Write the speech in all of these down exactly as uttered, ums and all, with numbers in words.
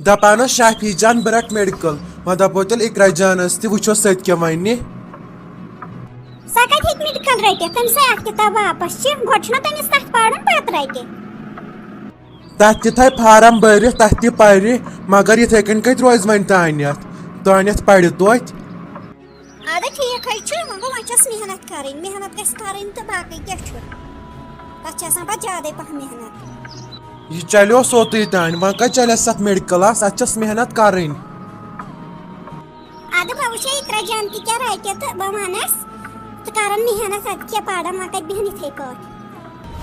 دپان اوس شافی جان بہٕ رٹہٕ میڈیکل، وۄنۍ دپو تیٚلہِ اقرا جانس تہِ وٕچھو سۄ تہِ کیٛاہ ونہِ۔ سۄ کتہِ ہیٚکہِ میڈیکل رٔٹِتھ؟ تٔمِس ہے اکھ کِتاب واپس چھِ، گۄڈٕ چھُنہ تٔمِس تتھ پرُن، پتہٕ رٹہِ۔ تتھ تہِ تھایہِ فارم بٔرِتھ، تتھ تہِ پرِ، مگر یِتھے کٔنۍ کتہِ روزِ وۄنۍ تانیتھ؟ تانیتھ پرِ توتہِ۔ اَدٕ ٹھیٖک حظ چھُ، وۄنۍ گوٚو وۄنۍ چھَس محنت کَرٕنۍ، محنت گژھِ کَرٕنۍ تہٕ باقٕے کیٛاہ چھُ؟ تَتھ چھِ آسان پَتہٕ زیادَے پَہَم محنت۔ یہِ چلیو سوٚتُے تانۍ، وۄنۍ کَتہِ چلٮ۪س اَتھ میڈیکلَس؟ اَتھ چھَس محنت کَرٕنۍ۔ اَدٕ بہٕ وٕچھے اِقرا جان تہِ کیٛاہ رَٹہِ تہٕ بہٕ وَنَس، ژٕ کَرَن محنت، اَدٕ کیٛاہ پَرَن، وۄنۍ کَتہِ بیٚہَن یِتھَے پٲٹھۍ۔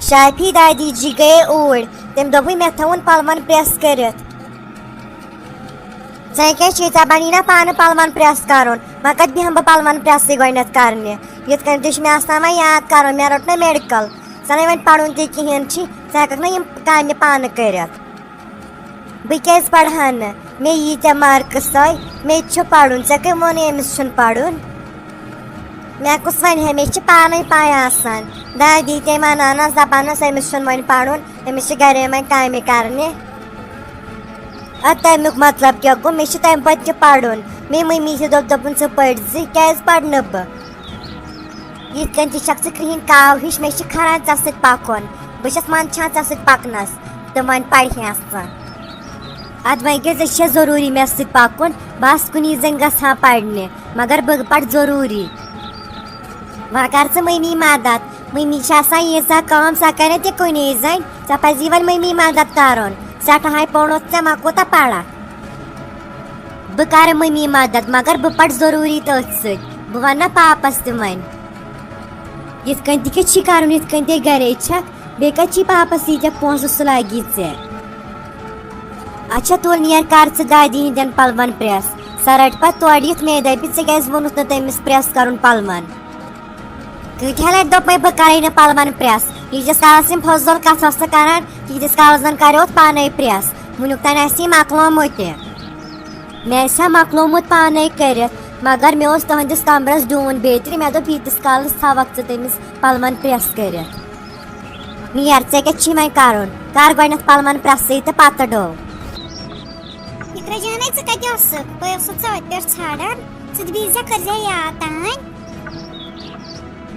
شافی دادی جی گٔیے اوٗرۍ۔ تٔمۍ دوٚپُے، "مےٚ تھووُن پلون پریس کٔرِتھ۔" "ژےٚ کیٛاہ چھے، ژےٚ بنی نا پانہٕ پلون پریس کرُن؟ وۄنۍ کتہِ بیٚہمہٕ بہٕ پلون پریسٕے گۄڈٕنٮ۪تھ کرنہِ؟ یِتھ کٔنۍ تہِ چھُ مےٚ آسان وۄنۍ یاد کرُن، مےٚ روٚٹ نہ میڈیکل، ژےٚ نے وۄنۍ پرُن تہِ کِہیٖنۍ چھُے، ژٕ ہٮ۪ککھ نہ یِم کامہِ پانہٕ کٔرِتھ؟" "بہٕ کیٛازِ پرٕ ہا نہٕ؟ مےٚ ییٖتیٛاہ مارکٕس آے، مےٚ تہِ چھُ پرُن۔ ژےٚ کٔمۍ ووٚن أمِس چھُنہٕ پرُن؟ مےٚ کُس ونہِ ہا، مےٚ چھِ پانے پاے آسان۔" دادی تہِ ونان ٲس، دپان ٲس، "أمِس چھُنہٕ وۄنۍ پرُن، أمِس چھِ گرے وۄنۍ کامہِ کرنہِ۔" ادٕ تمیُک مطلب کیٛاہ گوٚو؟ مےٚ چھُ تمہِ پتہٕ تہِ پرُن۔ مےٚ مٔمی تہِ دوٚپ، دوٚپُن، "ژٕ پٔرۍ زِ، کیٛازِ پرٕ نہٕ بہٕ؟" یِتھ کٔنۍ تہِ چھکھ ژٕ کرٛہِنۍ کاو ہِش، مےٚ چھِ کھران ژےٚ سۭتۍ پکُن۔ بہٕ چھَس منٛدچھان ژےٚ سۭتۍ پکنس، تہٕ وۄنۍ پرِہے ژٕ۔ ادٕ وۄنۍ کیٛاہ، ژےٚ چھےٚ ضروٗری مےٚ سۭتۍ پکُن؟ بہٕ آسہٕ کُنی زٔنۍ گژھان پرنہِ، مگر بہٕ پرٕ ضروٗری۔ وۄنۍ کر ژٕ مٔمی مدد، مٔمی چھِ آسان ییٖژاہ کٲم، سۄ کرِ تہِ کُنی زٔنۍ۔ ژےٚ پزی وۄنۍ مٔمی مدد کرُن، سٮ۪ٹھاہے پوٚرمُت ژےٚ، وۄنۍ کوٗتاہ پرکھ؟ بہٕ کرٕ مٔمی مدد، مگر بہٕ پرٕ ضروٗری تٔتھۍ سۭتۍ۔ بہٕ ونہٕ نا پاپس تہِ وۄنۍ۔ یِتھ کٔنۍ تہِ کیٛاہ چھی کرُن، یِتھ کٔنۍ تہِ گرے چھکھ، بیٚیہِ کتہِ چھی پاپس ییٖتیٛاہ پونٛسہٕ، سُہ لاگی ژےٚ۔ اچھا تُل نیر، کر ژٕ دادی ہٕنٛدٮ۪ن پلون پریس۔ سۄ رٹہِ پتہٕ تورٕ یِتھ مےٚ دپہِ، "ژےٚ کیٛازِ ووٚنُتھ نہٕ تٔمِس پریس کرُن پلون؟" کۭتیاہ لٹہِ دوٚپمَے بہٕ کرے نہٕ پلون پریس؟ ییٖتِس کالس یِم فضوٗل کتھٕ ٲس نہٕ کران، تیٖتِس کالس زن کریوتھ پانے پریس۔ وُنیُک تام آسہِ یہِ مۄکلومُت تہِ۔ مےٚ آسہِ ہا مۄکلومُت پانے کٔرِتھ، مگر مےٚ اوس تُہنٛدِس کمرس ڈوٗن بیترِ، مےٚ دوٚپ، ییٖتِس کالس تھاوکھ ژٕ تٔمِس پلون پریس کٔرِتھ۔ نیر، ژےٚ کیٛاہ چھی وۄنۍ کرُن؟ کر گۄڈٕنٮ۪تھ پلون پریسٕے تہٕ پتہٕ ڈوو۔ اقرا جانے، ژٕ کتہِ ٲسٕکھ؟ بہٕ ٲسٕس ژٕ أتھۍ پٮ۪ٹھ ژھانڈان۔ ژٕ تہِ بیٚیہِ زِ کٔرزِ یاد تانۍ۔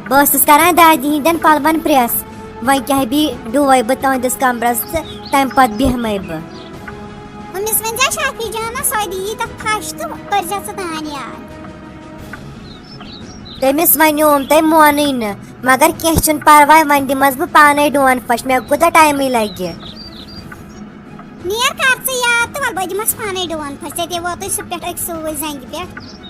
بہٕ ٲسٕس کران دادی ہٕنٛدٮ۪ن پلون پریس۔ وۄنۍ کیٛاہ بیٚیہِ ڈُوے بہٕ تُہنٛدِس کمرس تہٕ تمہِ پتہٕ بیٚہمے بہٕ۔ أمِس ؤنۍ زِ شافی جانس، سۄ دِیی تتھ پھش تہٕ کٔرزِ ژٕ تانۍ یاد۔ تٔمِس ونیوم، تٔمۍ مونٕے نہٕ۔ مگر کینٛہہ چھُنہٕ پرواے، وۄنۍ دِمس بہٕ پانے ڈون پھش، مےٚ کوٗتاہ ٹایمٕے لگہِ۔ نیر، کر ژٕ یاد تہٕ وَلہٕ بہٕ دِمَس پانَے ڈُوَن پھٔلۍ۔ ژےٚ تہِ ووتُے سُہ پٮ۪ٹھ أکۍ سۭتۍ زنٛگہِ پٮ۪ٹھ۔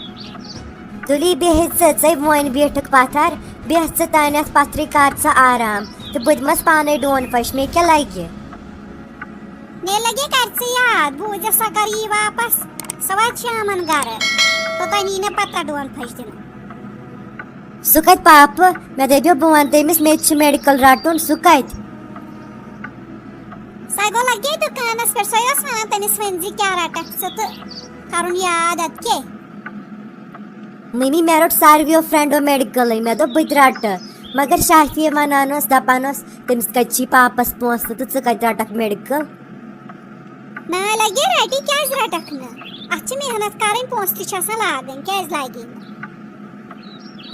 تُلی بیٚہہِ ژٕ، ژَے وۄنۍ بیٖٹھٕکھ پَتھر، بیٚہہ ژٕ تانٮ۪تھ پَتھرٕے، کر ژٕ آرام تہٕ بہٕ دِمَس پانَے ڈُوَن پھٔلۍ، مےٚ کیٛاہ لَگہِ؟ مےٚ لَگے کر ژٕ یاد، بوٗزِ سۄ کر یی واپَس، سۄ واتہِ شامَن گَرٕ، توٚتام یی نہٕ پَتہٕ ڈُوَن پھٔلۍ دِنہٕ۔ سُہ کَتہِ پاپہٕ؟ مےٚ دَپیو بہٕ وَنہٕ تٔمِس، مےٚ تہِ چھُ میڈیکل رَٹُن، سُہ کَتہِ؟ سۄ گوٚو لَگے دُکانَس پٮ۪ٹھ، سۄے ٲس وَنان تٔمِس، ؤنۍ زِ کیٛاہ رَٹَکھ ژٕ تہٕ کَرُن یاد اَدٕ کیٛاہ۔ مٔمی، مےٚ روٚٹ ساروِیو فرٛٮ۪نٛڈو میڈیکلٕے، مےٚ دوٚپ بہٕ تہِ رَٹہٕ، مگر شافیہ وَنان ٲس، دَپان ٲس، "تٔمِس کَتہِ چھی پاپَس پونٛسہٕ تہٕ ژٕ کَتہِ رَٹَکھ میڈیکل؟" نہ لگے رٹی، کیازِ رٹکھ نہٕ؟ اتھ چھِ محنت کرٕنۍ، پونٛسہٕ تہِ چھِ آسان لاگٕنۍ، کیازِ لاگی نہٕ؟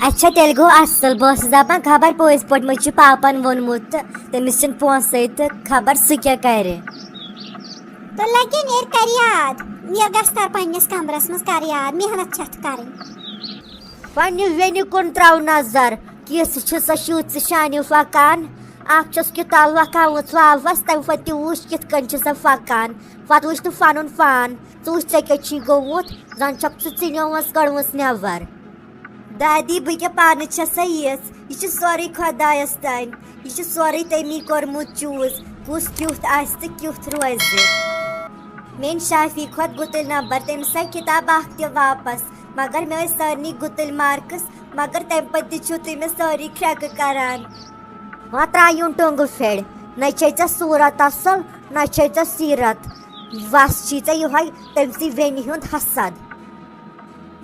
اچھا، تیٚلہِ گوٚو اصل۔ بہٕ ٲسٕس دپان، خبر پٔزۍ پٲٹھۍ ما چھُ پاپن ووٚنمُت تہٕ تٔمِس چھِنہٕ پونٛسَے تہٕ خبر سُہ کیٛاہ کرِ۔ تہٕ لگے نیر کر یاد، نیر گژھ تر پننِس کمرس منٛز کر یاد، محنت چھِ اتھ کرٕنۍ۔ پننہِ وینہِ کُن تراو نظر، کِژھ چھِ سۄ شُژ شانہِ پھۄکان۔ اکھ چھَس کِتاب وۄتھاومٕژ والوَس، تَمہِ پَتہٕ تہِ وٕچھ کِتھ کٔنۍ چھِ سۄ پھۄکان۔ پَتہٕ وٕچھ تہٕ پَنُن پان۔ ژٕ وٕچھ ژےٚ کیٛاہ چھی گوٚمُت، زَن چھَکھ ژٕ ژٕنِومٕژ کٔڑمٕژ نٮ۪بر۔ دادی، بہٕ کیٛاہ پانہٕ چھَسا یِژھ؟ یہِ چھُ سورُے خۄدایَس تام۔ یہِ چھُ سورُے تٔمی کوٚرمُت چوٗز، کُس کیُتھ آسہِ تہٕ کیُتھ روزِ۔ میٛٲنۍ شافی کھۄتہٕ گُتٕلۍ نمبر، تٔمِس آے کِتاب اَکھ تہِ واپَس، مگر مےٚ ٲسۍ سارنٕے گُتٕلۍ مارکٕس، مگر تَمہِ پَتہٕ تہِ چھِو تُہۍ مےٚ سٲری کھرٛٮ۪کہٕ کَران۔ وۄنۍ ترٛاو یُن ٹوٚنٛگہٕ پھیٚرِ، نہ چھے ژےٚ صوٗرت اَصٕل، نہ چھے ژےٚ سیٖرت، وَس چھی ژےٚ یِہوٚے تٔمۍ سٕے ویٚنہِ ہُنٛد حسد۔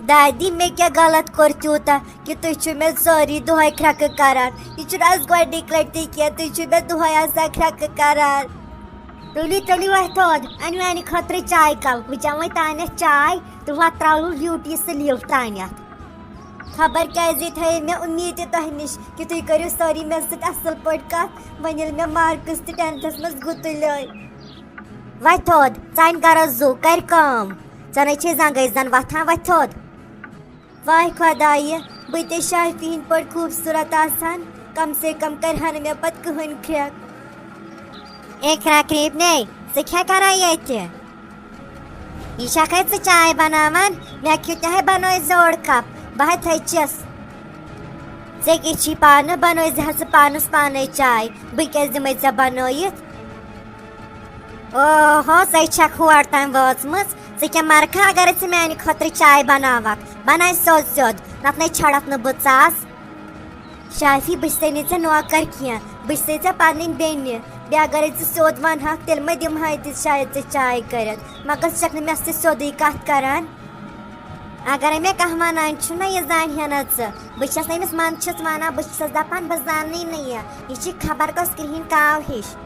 دادی، مےٚ کیٛاہ غلط کوٚر تیوٗتاہ کہِ تُہۍ چھِو مےٚ سٲری دۄہَے کھرٛٮ۪کہٕ کَران؟ یہِ چھُنہٕ آز گۄڈٕنِکۍ لَٹہِ تہِ کینٛہہ، تُہۍ چھِو مےٚ دۄہَے آسان کھرٛٮ۪کہٕ کَران۔ تُلِو، تُلِو وۄنۍ تھوٚد، اَنہِ میٛانہِ خٲطرٕ چاے کپ۔ بہٕ چٮ۪مہٕ وۄنۍ تانٮ۪تھ چاے تہٕ وۄتراوٕ ڈیوٹی سٕلِیٖو تانٮ۪تھ۔ خبر کیٛازِ تھٲیے مےٚ اُمید تہِ تۄہہِ نِش کہِ تُہۍ کٔرِو سٲری مےٚ سۭتۍ اَصٕل پٲٹھۍ کَتھ، وۄنۍ ییٚلہِ مےٚ مارکٕس تہِ ٹٮ۪نتھَس منٛز گُتُلۍ آے۔ وۄتھِ تھوٚد، ژَنہِ گَرَس زُو، کَرِ کٲم۔ ژےٚ نَے چھے زنٛگَے زَن وۄتھان، وۄتھِ تھوٚد۔ واے خۄدایہِ، بہٕ تہِ شافی ہِنٛدۍ پٲٹھۍ خوٗبصوٗرت آسان، کم سے کم کَرِ ہا نہٕ مےٚ پَتہٕ کٕہٕنۍ کھرٛٮ۪کھ۔ اے کھرٛٮ۪کھ ریٖپ نے، ژٕ کھےٚ کَران ییٚتہِ؟ یہِ چھَکھَے ژٕ چاے بَناوان؟ مےٚ کھیوٚت نہٕ ہے بَنٲوِتھ زٕ اوٚڑ کپ، بہٕ ہے تھٔچِس۔ ژےٚ کیٛاہ چھی پانہٕ؟ بَنٲوِتھ زِ ہا ژٕ پانَس پانَے چاے، بہٕ کیٛازِ دِمَے ژےٚ بَنٲوِتھ؟ اوہو، ژَے چھَکھ ہور تام وٲژمٕژ۔ ژٕ کیٛاہ مَرکھا اگرَے ژٕ میٛانہِ خٲطرٕ چاے بَناوَکھ؟ بَناے سیوٚد سیوٚد، نَتہٕ نَے چھَڑَتھ نہٕ بہٕ ژَس۔ شافی، بہٕ چھسے نہٕ ژےٚ نوکر کینٛہہ، بہٕ چھسے ژےٚ پنٕنۍ بیٚنہِ۔ بیٚیہِ اگرے ژٕ سیوٚد ونہکھ، تیٚلہِ مہ دِمہے تہِ شاید ژےٚ چاے کٔرِتھ۔ مگر ژٕ چھکھ نہٕ مےٚ سۭتۍ سیوٚدُے کتھ کران۔ اگرے مےٚ کانٛہہ ونان چھُ نہ، یہِ زانہِ ہا نہ ژٕ۔ بہٕ چھس نہٕ أمِس منٛدچھس ونان، بہٕ چھسس دپان بہٕ زاننٕے نہٕ یہِ۔ یہِ چھِ خبر کۄس کرٛہِنۍ کاو ہِش۔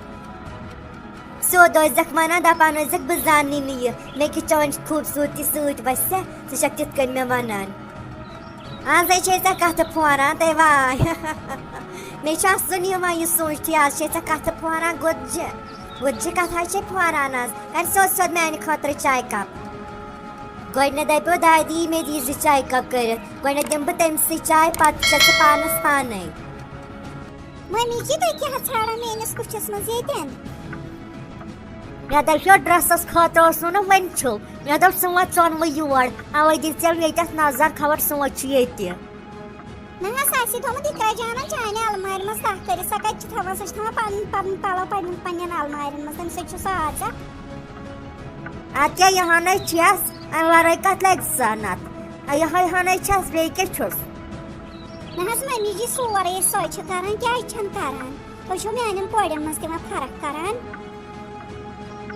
سیوٚد ٲسۍزٮ۪کھ ونان، دپان ٲسۍزٮ۪کھ، بہٕ زاننٕے نہٕ یہِ۔ مےٚ کِژھ چٲنۍ خوٗبصوٗرتی سۭتۍ وسہِ، ژٕ چھکھ تِتھ کٔنۍ مےٚ ونان۔ آزے چھے ژےٚ کتھٕ پھوران، تَے واے۔ مےٚ چھُ اَسُن یِوان یہِ سوٗنٛچتھٕے، آز چھے ژےٚ کتھٕ پھوران گۄڈجہِ۔ گۄڈجہِ کتھ حظ چھے پھوران آز۔ کر سیوٚد سیوٚد میانہِ خٲطرٕ چاے کپ۔ گۄڈٕنٮ۪تھ دپیو دادی، مےٚ دیٖزِ چاے کپ کٔرِتھ۔ گۄڈٕنٮ۪تھ دِمہٕ بہٕ تٔمۍ سٕے چاے، پتہٕ چھےٚ ژٕ پانس پانے۔ ممی جی، تُہۍ کیٛاہ ژھانٛڈان میٲنِس کُٹھِس منٛز ییٚتٮ۪ن؟ مےٚ دپیو ڈرٛسس خٲطرٕ اوس نہٕ وۄنۍ چھُو۔ مےٚ دوٚپ ژٕ وَن ژۄنوَے یور، اَوَے دِژ ژےٚ ییٚتٮ۪تھ نظر، خبر سونٛچ چھُ ییٚتہِ۔ نہ حظ، اَسہِ چھِ تھوٚمُت اِقرا جانَن چانہِ المارِ منٛز تَہہ کٔرِتھ، سۄ کَتہِ چھِ تھاوان؟ سۄ چھِ تھاوان پَنُن، پَنُن پَلَو پَنُن، پَنٕنٮ۪ن المارٮ۪ن منٛز، تَمہِ سۭتۍ چھُ سُہ آسان۔ اَدٕ کیٛاہ یہِ ہَنَے چھَس، اَمہِ وَرٲے کَتھ لَگہِ سۄ نَتہٕ؟ یِہوٚے ہَنَے چھَس، بیٚیہِ کیٛاہ چھُس؟ نہ حظ ممی جی، سورُے سۄے چھِ کران، کیازِ چھَنہٕ کران؟ تُہۍ چھِو میانٮ۪ن کورٮ۪ن منٛز تہِ وۄنۍ فرق کران۔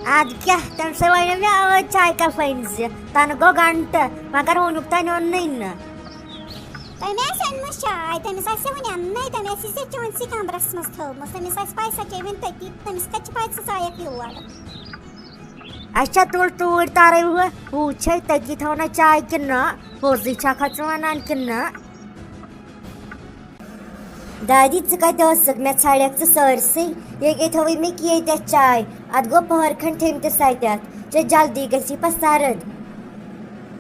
اَدٕ کیٛاہ، تٔمۍ سٕے وَنیو مےٚ ٲدۍ چاے کَپ أنۍ زِ، تَنہٕ گوٚو گھنٹہٕ، مگر وٕنیُک تام اوٚننٕے نہٕ۔ تٔمۍ آسہِ أنمٕژ چاے، تٔمِس آسہِ وٕنہِ اَننَے، تٔمۍ آسہِ ژےٚ چٲنۍسٕے کَمرَس منٛز تھٲومٕژ، تٔمِس آسہِ پَے سۄ چیٚیہِ وٕنہِ تٔتی، تٔمِس کَتہِ چھِ پَے ژٕ ژایَکھ یور؟ اچھا، تُل توٗرۍ تَرَے وۄنۍ، وٕچھَے تٔتی تھاونا چاے کِنہٕ نہ، پوٚزٕے چھَکھا ژٕ وَنان کِنہٕ نہ؟ دادی، ژٕ کَتہِ ٲسٕکھ؟ مےٚ ژھانٛڈیکھ ژٕ سٲرسٕے۔ ییٚکیٛاہ تھٲوٕے مےٚ کیتٮ۪تھ چاے۔ اَتھ گوٚو پٔہر کھنٛڈ تھٔمتِس اَتٮ۪تھ۔ ژےٚ جلدی گژھی پَتہٕ سرد۔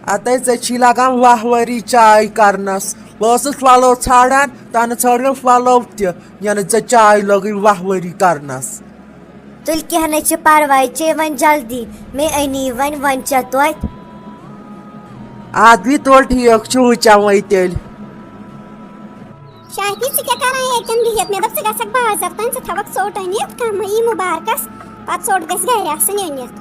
اَتے ژےٚ چھی لگان واہ ؤری چاے کرنَس۔ بہٕ ٲسٕس پھۄلو ژھانٛڈان، تَنہٕ ژھانٛڈ مےٚ پھۄلو تہِ، یَنہٕ ژےٚ چاے لٔگٕے واہ ؤری کرنَس۔ تُلۍ، کینٛہہ نَے چھُ پرواے، چے وۄنۍ جلدی، مے أنی وۄنۍ، وۄنۍ چےٚ توتہِ۔ اَدٕ وی تُل، ٹھیٖک چھُ، وۄنۍ چٮ۪مَے تیٚلہِ۔ شافی، ژٕ کیٛاہ کران ییٚتٮ۪ن بِہِتھ؟ مےٚ دوٚپ، ژٕ گژھکھ بازر تام، ژٕ تھاوکھ ژوٚٹ أنِتھ، کانٛہہ مہ یی مُبارکَس، پَتہٕ ژوٚٹ گژھِ گرِ آسٕنۍ أنِتھ۔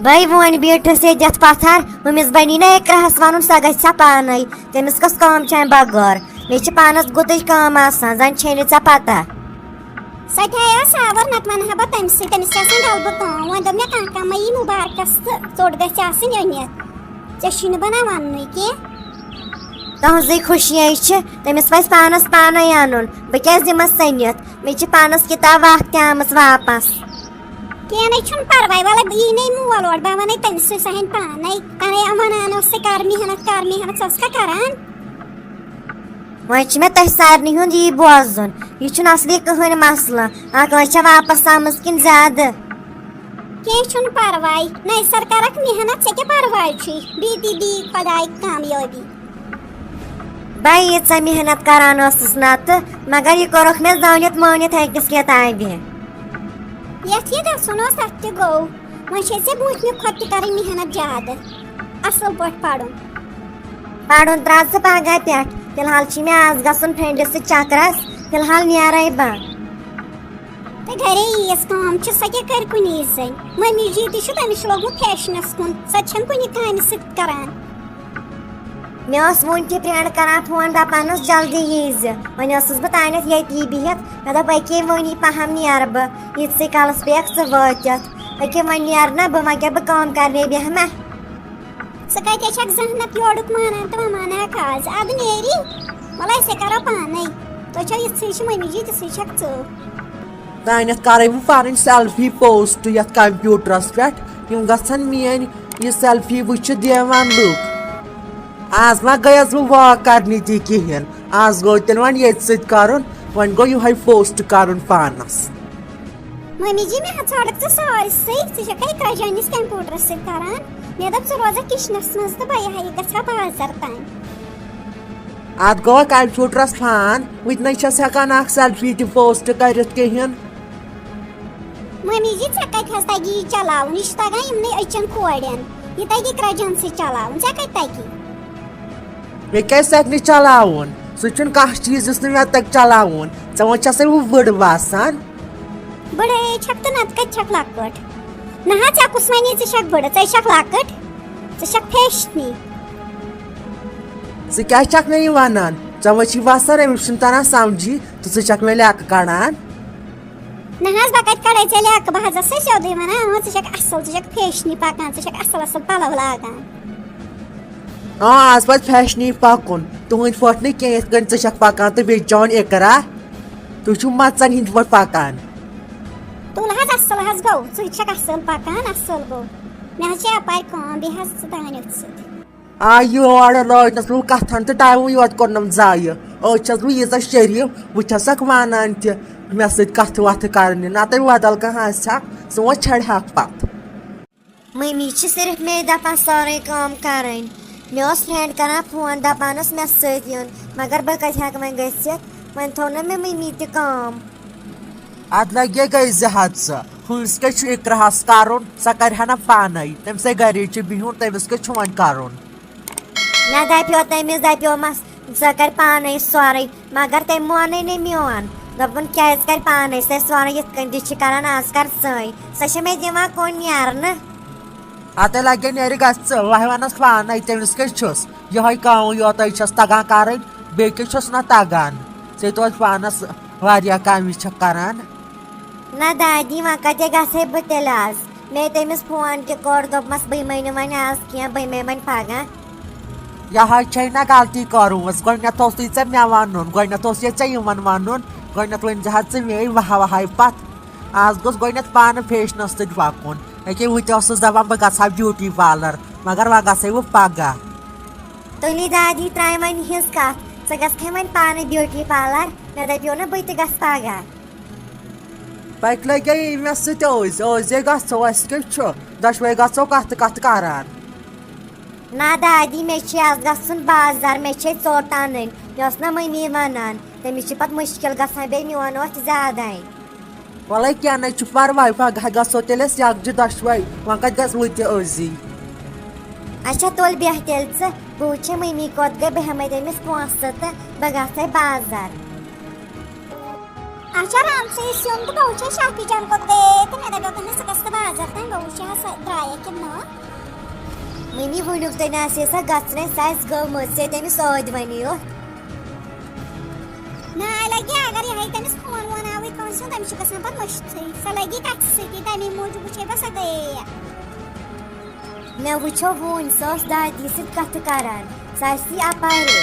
بَے، وۄنۍ بیٖٹھٕس ییٚتٮ۪تھ پَتھر، ہُمِس بَنی نہ اِقراہَس وَنُن، سۄ گژھِ سا پانَے، تٔمِس کۄس کٲم چھِ اَمہِ بغٲر؟ مےٚ چھِ پانَس گُتٕج کٲم آسان، زَن چھے نہٕ ژےٚ پَتہ۔ سۄ تہِ آیہِ آز آوُر، نَتہٕ وَنہٕ ہا بہٕ تٔمۍ سٕے، تٔمِس چھِ آسان غلبہٕ کٲم۔ وۄنۍ دوٚپ مےٚ، کانٛہہ کانٛہہ مہ یی مُبارکَس تہٕ ژوٚٹ گژھِ آسٕنۍ أنِتھ۔ ژےٚ چھُے نہٕ بَنان وَننُے کینٛہہ۔ تُہٕنٛزٕے خوشی ہے چھِ، تٔمِس پَزِ پانَس پانَے اَنُن۔ بہٕ کیٛازِ دِمَس ژٔنِتھ؟ مےٚ چھِ پانَس کِتاب اَکھ تہِ آمٕژ واپَس۔ کینٛہہ نَے چھُنہٕ پَرواے، وَلہٕ یی نَے مول اورٕ، بہٕ وَنَے تٔمِس سۭتۍ، سۄ ہٮ۪نۍ پانَے۔ کَرے وَنان اوس ژٕ کَر محنت، کَر محنت، ژٕ ٲسکھا کَران؟ وۄنۍ چھُ مےٚ تۄہہِ سارنٕے ہُنٛد یی بوزُن۔ یہِ چھُنہٕ اصلی کٕہٕنۍ مسلہٕ۔ اکھ ٲس چھےٚ واپس آمٕژ کِنہٕ زیادٕ؟ کینٛہہ چھُنہٕ پرواے۔ نَے سر کرکھ محنت، ژےٚ کیٛاہ پرواے چھُے؟ بی تہِ بی خۄداے کامیٲبی۔ بہٕ ییٖژاہ محنت کران ٲسٕس نتہٕ، مگر یہِ کوٚرُکھ مےٚ زٲنِتھ مٲنِتھ أکِس کِتابہِ۔ یَتھ یہِ گژھُن اوس، تَتھ تہِ گوٚو۔ وۄنۍ چھے ژےٚ برونٛٹھمہِ کھۄتہٕ تہِ کَرٕنۍ محنت زیادٕ، اَصٕل پٲٹھۍ پَرُن۔ پَرُن ترٛاو ژٕ پَگاہ پٮ۪ٹھ، فی الحال چھِ مےٚ آز گژھُن فرٛٮ۪نٛڈِ سۭتۍ چَکرَس، فی الحال نیرَے بہٕ۔ تہٕ گَرے ییٖژ کٲم چھِ، سۄ کیٛاہ کَرِ کُنی زٔنۍ؟ مٔمی جی تہِ چھُ، تٔمِس چھُ لوٚگمُت فیشنَس کُن، سۄ تہِ چھَنہٕ کُنہِ کامہِ سۭتۍ کَران۔ مےٚ ٲس وٕنۍ تہِ friend کران phone، دپان ٲس جلدی ییٖزِ۔ وۄنۍ ٲسٕس بہٕ تانٮ۪تھ ییٚتی بِہِتھ، مےٚ دوٚپ أکے وۄنۍ یی پہم نیرٕ بہٕ، ییٖتسٕے کالس پیٚکھ ژٕ وٲتِتھ۔ أکے وۄنۍ نیرٕ نا بہٕ، وۄنۍ کیٛاہ بہٕ کٲم کرنے بیٚہمہ؟ ژٕ کتے چھکھ زحمت یورُک مانان تہٕ وۄنۍ مانہٕ ہاکھ آز، ادٕ نیری، وۄلہٕ أسے کرو پانے۔ تۄہہِ چھو یِژھٕے چھِ مٔمی جی، تِژھٕے چھکھ ژٕ۔ تانٮ۪تھ کرے بہٕ پنٕنۍ سیلفی پوسٹ یتھ کمپیوٹرس پٮ۪ٹھ، یِم گژھن میٲنۍ یہِ سیلفی وٕچھِتھ دیوان لُکھ۔ آز ما گٔیس بہٕ واک کرنہِ تہِ کِہیٖنۍ، آز گوٚو تیٚلہِ وۄنۍ ییٚتہِ سۭتۍ کرُن، وۄنۍ گوٚو یِہوٚے پوسٹ کرُن پانس۔ ممی جی، مےٚ ہا ژھانٛڈکھ ژٕ سارسٕے، ژٕ چھکھا اقرا جانِس کمپیوٹرس سۭتۍ کران؟ مےٚ دوٚپ ژٕ روزکھ کچنس منٛز تہٕ بہٕ یِہے گژھٕ ہا بازر تام۔ اتھ گوٚو کمپیوٹرس فان، وٕنہِ نَے چھَس ہٮ۪کان اکھ سیلفی تہِ پوسٹ کٔرِتھ کِہیٖنۍ۔ ممی جی، ژےٚ کتہِ حظ تگی یہِ چلاوُن؟ یہِ چھُ تگان یِمنٕے أچھن کورٮ۪ن۔ یہِ تگہِ اقرا جان سۭتۍ چلاوُن، ژےٚ کتہِ تگی؟ مےٚ کیٛازِ تگہِ نہٕ چلاوُن؟ سُہ چھُنہٕ کانٛہہ چیٖز یُس نہٕ مےٚ تگہِ چلاوُن۔ ژےٚ وۄنۍ چھَسے بہٕ بٔڑ باسان۔ بٔڑے چھکھ تہٕ نتہٕ کتہِ چھکھ لۄکٕٹ؟ نہ حظ، ژےٚ کُس ونے ژٕ چھکھ بٔڑ؟ ژے چھکھ لۄکٕٹ، ژٕ چھکھ فیشنی۔ ژٕ کیٛازِ چھکھ مےٚ یہِ ونان؟ ژےٚ وۄنۍ چھی باسان أمِس چھُنہٕ تران سمجھی تہٕ ژٕ چھکھ مےٚ لیکہٕ کڑان۔ نہ حظ، بہٕ کتہِ کڑے ژےٚ لیکہٕ؟ بہٕ حظ ٲسے سیوٚدُے ونان، اۭں، ژٕ چھکھ اصل، ژٕ چھکھ فیشنی پکان، ژٕ چھکھ اصل اصل پلو لاگان۔ آ، آز پزِ فیشنی پکُن۔ تُہنٛدۍ پٲٹھۍ نہٕ کینٛہہ، یِتھ کٔنۍ ژٕ چھکھ پکان تہٕ بیٚیہِ چون اقرا۔ تُہۍ چھِو مژن ہٕنٛدۍ پٲٹھۍ پکان۔ تُل حظ، اصل حظ گوٚو، ژٕ چھکھ اصل پکان، اصل گوٚو۔ مےٚ حظ چھِ یپارِ کٲم، بیٚیہِ حظ ژٕ تانٮ۪تھ سۭتۍ۔ آ، یور لٲجنس بہٕ کتھن تہٕ ٹایم یوت کوٚرنم ضایہِ۔ أز چھس بہٕ ییٖژاہ شریٖف، بہٕ چھسکھ ونان تہِ مےٚ سۭتۍ کتھٕ وتھٕ کرنہِ، نتہٕ بدل کانٛہہ آسہِ ہا، سُہ وۄنۍ چھڑِ ہاکھ پتہٕ۔ مٔمی چھِ صرف مے دَپان سٲرٕے کٲم کَرٕنۍ۔ مےٚ اوس فرٛینٛڈ کَران فون، دَپان اوس مےٚ سۭتۍ یُن، مگر بہٕ کَتہِ ہٮ۪کہٕ وۄنۍ گٔژھِتھ؟ وۄنۍ تھوٚو نہ مےٚ مٔمی تہِ کٲم۔ اَدٕ لَگے گٔے زٕ ہَتھ ژٕ۔ ہُمِس کیٛاہ چھُ اِقراہَس کَرُن؟ سۄ کَرِ ہا نہ پانَے، تٔمِس ہے گَرے چھُ بِہُن، تٔمِس کیٛاہ چھُ وۄنۍ کَرُن؟ مےٚ دَپیو تٔمِس، دَپیومَس، سۄ کَرِ پانَے سورُے، مگر تٔمۍ مونُے نہٕ میون۔ دوٚپُن، کیٛازِ کَرِ پانَے سۄ سورُے؟ یِتھ کٔنۍ تہِ چھِ کَران آز کَل سٲنۍ۔ سۄ چھےٚ مےٚ دِوان کُن نیرنہٕ۔ اَتَے لَگے نیرِ گژھِ ژٕ، وَہہِ وَنَس پانَے، تٔمِس کیٛاہ چھُس؟ یِہوٚے کٲم یوتَے چھَس تَگان کَرٕنۍ، بیٚیہِ کیٛاہ چھُس نہ تَگان؟ ژےٚ توتہِ پانَس واریاہ کامہِ چھَکھ کَران۔ نہ دادی، وۄنۍ کَتہِ گژھٕ ہے بہٕ تیٚلہِ آز؟ مےٚ تٔمِس فون تہِ کوٚر، دوٚپمَس، بٕے مہٕ نہِ وۄنۍ آز کینٛہہ، بٕے مے وۄنۍ پَگاہ۔ یہِ حظ چھے نہ غلطی کٔرمٕژ، گۄڈٕنٮ۪تھ اوسُے ژےٚ مےٚ وَنُن، گۄڈٕنٮ۪تھ اوس یہِ ژےٚ یِمَن وَنُن، گۄڈٕنٮ۪تھ ؤنۍ زِ ہا ژٕ مے واہ واہَے پَتہٕ۔ آز گوٚژھ گۄڈٕنٮ۪تھ پانہٕ فیشنَس سۭتۍ پَکُن۔ ییٚکیٛاہ ہُہ تہِ اوسُس دَپان بہٕ گژھٕ ہا بیوٗٹی پارلَر، مگر وۄنۍ گژھے بہٕ پَگاہ۔ تُلِو دادی، ترٛاوِ وۄنۍ یِہٕنٛز کَتھ، ژٕ گژھکھے وۄنۍ پانہٕ بیوٗٹی پارلَر، مےٚ دَپیو نہ بہٕ تہِ گژھٕ پَگاہ۔ پٔکۍ لَگے مےٚ سۭتۍ أزۍ، أزۍ ہے گژھو، اَسہِ کیٛاہ چھُ؟ دۄشوَے گژھو کَتھٕ کَتھٕ کَران۔ نہ دادی، مےٚ چھِ آز گژھُن بازار، مےٚ چھے ژوٚٹ اَنٕنۍ، مےٚ ٲس نہ مٔمی وَنان، تٔمِس چھِ پَتہٕ مُشکِل گژھان بیٚیہِ میون اوس زیادَے۔ وَلَے کینٛہہ نَے چھُ پَرواے، پَگاہ گژھو تیٚلہِ أسۍ یَکجہِ دۄشوَے، وۄنۍ کَتہِ گژھو تہِ أزی؟ اچھا تُل بیٚہہ تیٚلہِ ژٕ، بہٕ وٕچھے مٔمی کوٚت گٔے، بہٕ ہٮ۪مَے تٔمِس پونٛسہٕ تہٕ بہٕ گژھَے بازار۔ اچھا رام، ژٕ یہِ سیُن تہٕ بہٕ وٕچھے شافی جان کوٚت گٔیے تہٕ مےٚ دَپیو تٔمِس، ژٕ گژھ تہٕ بازر تام، بہٕ وٕچھِ ہا سۄ درٛایہ کِنہٕ نہٕ۔ مٔمی، وٕنیُک تانۍ آسہِ ہے سۄ گژھنَے، سۄ آسہِ گٔمٕژ، ژےٚ تٔمِس ٲدۍ وَنی یوت۔ نہ لَگہِ، اگر یِہوٚے تٔمِس فون وون آوٕے کٲنٛسہِ ہُنٛد، تٔمِس چھُ گژھان پَتہٕ مٔشتھٕے، سۄ لَگہِ کَتھِ سۭتی، تَمی موٗجوٗب وٕچھے بہٕ سۄ گٔیے یا۔ مےٚ وٕچھو وُنۍ، سۄ ٲس دادی سۭتۍ کَتھٕ کَران، سۄ آسہِ یی اَپارے۔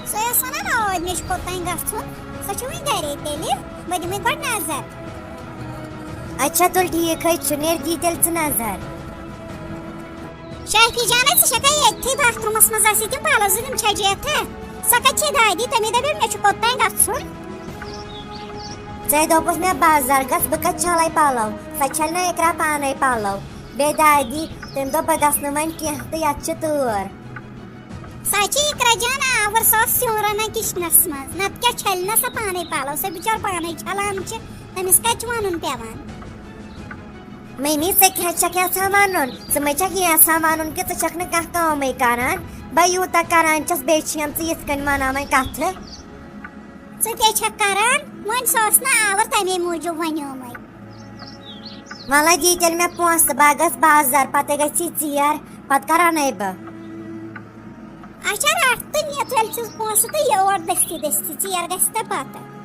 سۄ ٲس وَنان، ٲدۍ مےٚ چھُ کوٚت تام گژھُن، سۄ چھِ وٕنہِ گَرے، تیٚلہِ بہٕ دِمَے گۄڈٕ نظر۔ اچھا تُل ٹھیٖک حظ چھُ، نیر دی تیٚلہِ ژٕ نظر۔ شافی جانا، ژٕ چھَکھا ییٚتھی باتھ روٗمَس منٛز آسہِ تِم پَلو زٕ تِم چھَجے تھا؟ سۄ کَتہِ چھے دادی؟ تٔمۍ دَپیو مےٚ چھُ کوٚت تام گژھُن۔ ژےٚ دوٚپُتھ مےٚ بازار گژھ، بہٕ کَتہِ چھَلَے پَلو؟ سۄ چھَلہِ نہ اِقرا پانَے پَلو۔ بیٚیہِ دادی، تٔمۍ دوٚپ بہٕ گژھٕ نہٕ وۄنۍ کینٛہہ تہٕ یَتھ چھِ تۭر۔ سۄ چھِ اِقرا جان آوُر، سۄ ٲس سیُن رَنان کِچنَس منٛز، نَتہٕ کیٛاہ چھَلہِ نہ سۄ پانَے پَلو؟ سۄ بِچٲر پانَے چھَلان چھِ، تٔمِس کَتہِ چھُ وَنُن پٮ۪وان؟ مٔمی، ژٕ کیٛاہ چھَکھ یَژھان وَنُن؟ ژٕ مَے چھَکھ یہِ یَژھان وَنُن کہِ ژٕ چھَکھ نہٕ کانٛہہ کٲمٕے کَران؟ بہٕ یوٗتاہ کَران چھَس، بیٚیہِ چھِ یِم ژٕ یِتھ کٔنۍ وَنان وۄنۍ کَتھٕ۔ ژٕ کیٛاہ چھَکھ کَران؟ وۄنۍ سۄ ٲس نہٕ آوُر، تَمے موٗجوٗب وَنیومَے۔ وَلہٕ دی تیٚلہِ مےٚ پونٛسہٕ، بہٕ گژھٕ بازار، پَتہٕ گژھی ژیر، پَتہٕ کَرَنے بہٕ۔ اچھا رَٹھ تہٕ نہِ تیٚلہِ ژٕ پونٛسہٕ تہٕ یور دٔستی دٔستی، ژیر گژھِ تہٕ پَتہٕ۔